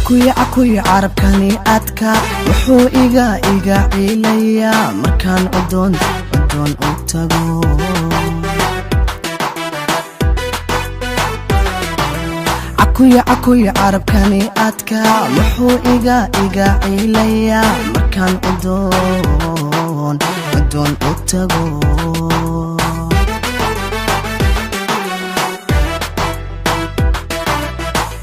Cakuya cakuya carabkani adka wuxuu iga ciilayaa markaan cudoon cudoon u tago. Cakuya cakuya carabkani adka wuxuu iga ciilayaa markaan cudoon cudoon u tago.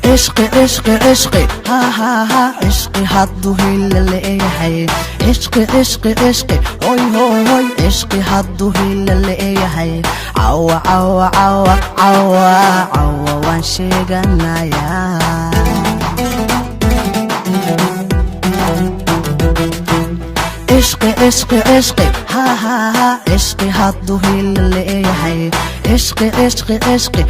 Cishqi cishqi cishqi ha ha ha cishqi hadduu hila leeyahay. Cishqi cishqi cishqi hoy hoy hoy cishqi hadduu hila leeyahay. Cawa cawa cawa cawa cawa waan sheeganayaa. Cishqi cishqi cishqi ha ha ha cishqi hadduu hila leeyahay. Cishqi cishqi cishqi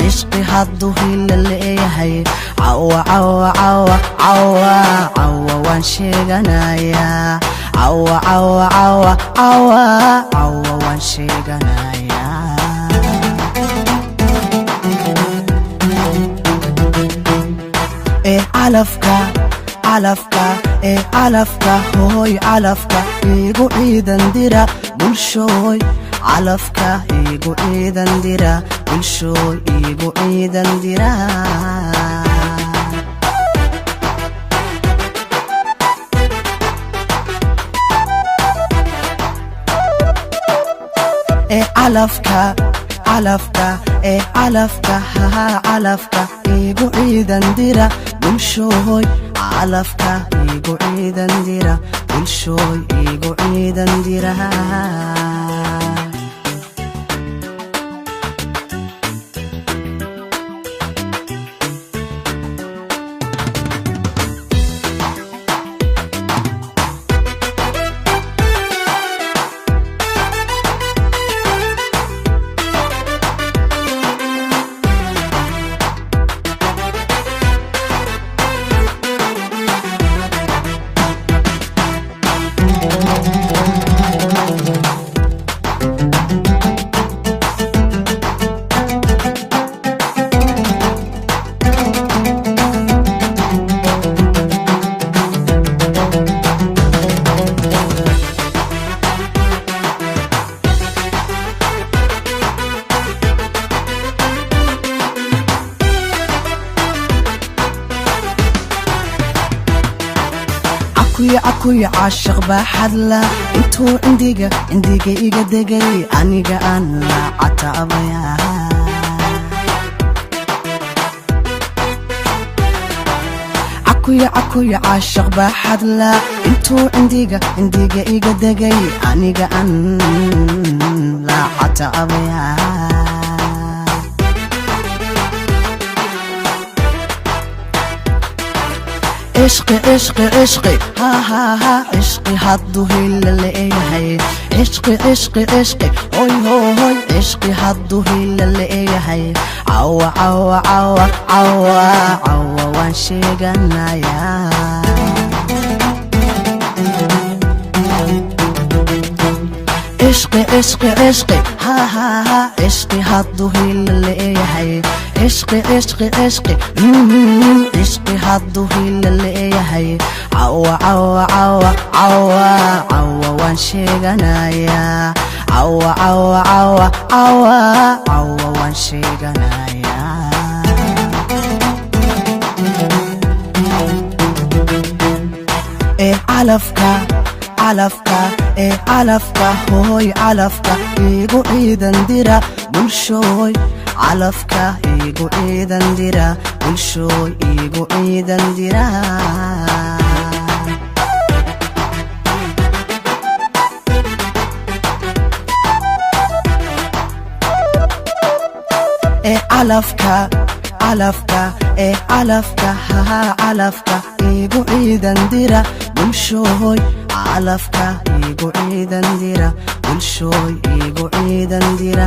cishqi hadduu hila leeyahay. Cawa cawa cawa cawa cawa waan sheeganayaa. Cawa cawa cawa cawa cawa waan sheeganayaa. Ee calafka calafka ee calafka hooy calafka iigu ciidan dira bulshooy calafka iigu ciidan dira bulshooy iigu ciidan dira. Ee calafka calafka ee calafka haha calafka iigu ciidan dira bulshooy calafka iigu ciidan dira bulshooy iigu ciidan dira. Cakuya cakuya caashiq baa xadla intuu cindiga cindiga iga degay aniga aan la cataabaya. Cakuya cakuya caashiq baa xadla intuu cindiga cindiga iga degay aniga aan la cataabaya. Cishqi cishqi cishqi ha ha ha cishqi hadduu hila leeyahay. Cishqi cishqi cishqi hoy hoy hoy cishqi hadduu hila leeyahay. Cawa cawa cawa cawa cawa waan sheeganayaa. Cishqi cishqi cishqi ha ha ha cishqi hadduu hila leeyahay. Cishqi cishqi cishqi cishqi hadduu hila leeyahay. Cawa cawa cawa cawa cawa waan sheeganayaa. Cawa cawa cawa cawa cawa waan sheeganayaa. Ee calafka calafka ee calafka hooy calafka iigu ciidan dira bulshooy calafka iigu ciidan dira bulshooy iigu ciidan dira. Ee calafka calafka ee calafka haha calafka iigu ciidan dira bulshooy calafka iigu ciidan dira bulshooy iigu ciidan dira.